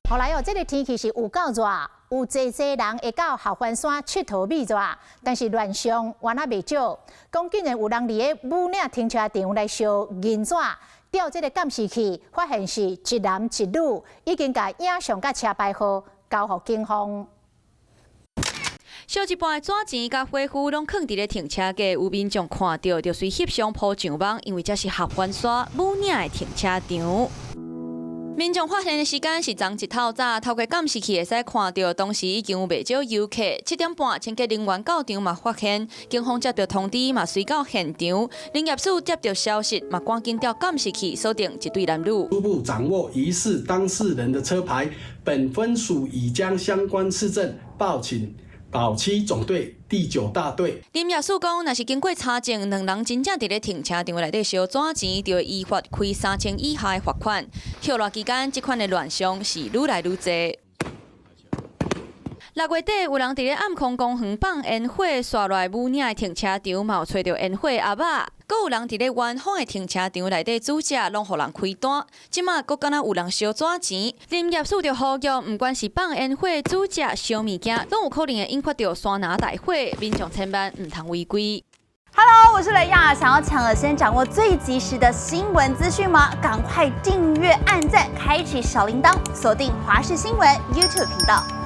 後來哦，這个天氣是有夠熱，有濟濟人會到合歡山𨑨迌覕熱，但是亂象原來袂少。講竟然有人佇个武嶺停車場來燒銀紙，調這个監視器，發現是一男一女，已經共影像佮車牌號交予警方。燒一半的紙錢佮火灰攏囥佇咧停車格，有民眾看著就隨翕相 po 上網，因為這是合歡山武嶺的停車場。民眾發現的時間是昨一透早，透過監視器會使看著，當時已經有袂少遊客。7點半，清潔人員到場嘛發現，警方接著通知嘛隨到現場。林業署接著消息嘛趕緊調監視器鎖定一對男女。初步掌握疑似當事人的車牌，本分署已將相關事證報請保七總隊第九大隊。林業署講，若是經過查證，兩人真正佇咧停車場內底燒紙錢，就會依法開3000以下的罰款。歇熱期間，這款的亂象是愈來愈濟。6月底，有人佇咧暗空公園放煙火，紲落來武嶺的停車場，嘛有揣著煙火盒仔。閣有人佇咧元芳的停車場內底煮食，攏予人開單。這馬閣敢若有人燒紙錢，林業署就呼籲，毋管是放煙火、煮食、燒物件，攏有可能會引發著山林大火，民眾千萬毋通違規。 Hello，我是雷亞，想要搶先掌握最及時的新聞資訊嗎？趕快訂閱、按讚、開啟小鈴鐺，鎖定華視新聞 YouTube 頻道。